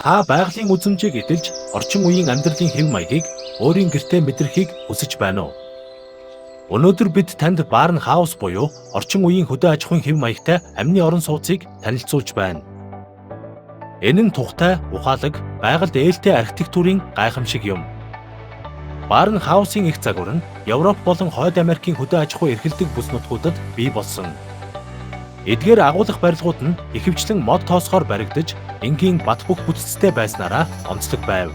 Та байгалийн үзэмжийг эдэлж орчин үеийн амьдралын хэв маягийг өөрийн гэртээ мэдрэхийг хүсэж байна уу? Өнөөдөр бид танд Barn House буюу орчин үеийн хөдөө аж ахуйн хэв маягтай амны орон сууцыг танилцуулж байна. Энэ нь тухтай, ухаалаг, байгальд ээлтэй архитектурын гайхамшиг юм. Barn House-ын эх загвар нь Европ болон Хойд Америкийн хөдөө аж ахуй эрхэлдэг бүс нутгуудад бий болсон. Эдгээр агуулах барилгууд нь ихэвчлэн мод тоосгоор баригдаж, энгийн бат бөх бүтцтэй байснараа онцлог байв.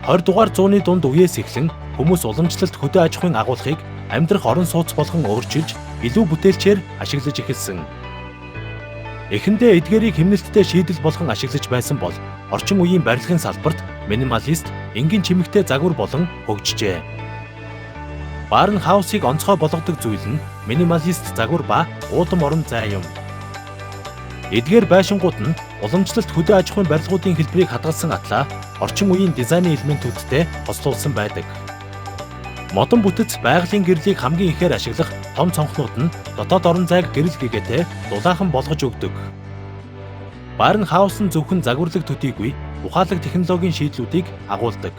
20 дугаар зууны дунд үеэс эхлэн хүмүүс уламжлалт хөдөө аж ахуйн агуулгыг амьдрах орон сууц болгон өөрчилж, илүү бүтээлчээр ашиглаж эхэлсэн. Эхэндээ эдгээрийг хэмнэлттэй шийдэл болгон ашиглаж байсан бол орчин үеийн барилгын салбарт минималист, энгийн чимэгтэй загвар болон хөгжжээ. Barn House-ыг онцгой болгодог зүйл нь минималист загвар ба уулам орон зай юм. Эдгээр байшингууд нь уламжлалт хөдөө аж ахуйн барилгуудын хэлбэрийг хадгалсан атлаа орчин үеийн дизайны элементүүдтэй хослуулсан байдаг. Модон бүтэц байгалийн гэрлийг хамгийн ихээр ашиглах том цонхнууд нь дотоод орон зайг гэрэл гэгээтэй дулаахан болгож өгдөг. Barn House нь зөвхөн загварлаг төдийгүй ухаалаг технологийн шийдлүүдийг агуулдаг.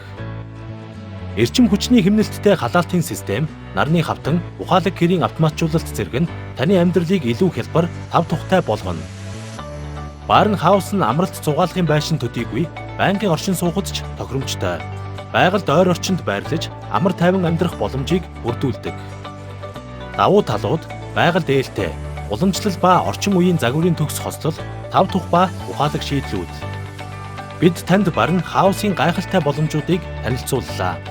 Эрчим хүчний хэмнэлттэй халаалтын систем, нарны хавтан, ухаалаг гэрийн автоматжуулалт зэрэг нь таны амьдралыг илүү хялбар, тав тухтай болгоно. Barn House нь амралт зугаалгын байшин төдийгүй байнгын оршин суухад ч тохиромжтой. Байгальд ойр орчинд байрлаж амар тайван амьдрах боломжийг бүрдүүлдэг. Давуу талууд: байгальд ээлтэй, уламжлал ба орчин үеийн загварын төгс хослол, тав тух ба ухаалаг шийдлүүд. Бид танд Barn House-ын гайхалтай боломжуудыг танилцууллаа.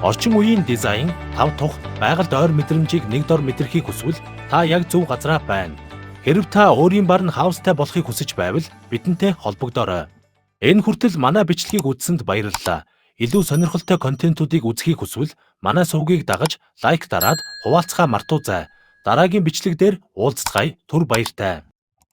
Орчин үеийн дизайн, тав тух, байгальд ойр мэдрэмжийг нэг дор мэдрэхийг хүсвэл та яг зөв газраа байна. Хэрэв та өөрийн Barn House-тай болохыг хүсэж байвал бидэнтэй холбогдоорой. Энэ хүртэл манай бичлэгийг үзсэнд баярлалаа. Илүү сонирхолтой контентуудыг үзэхийг хүсвэл манай сувгийг дагаж, лайк дараад хуваалцахаа мартуузай. Дараагийн бичлэг дээр уулзацгаая. Түр баяртай.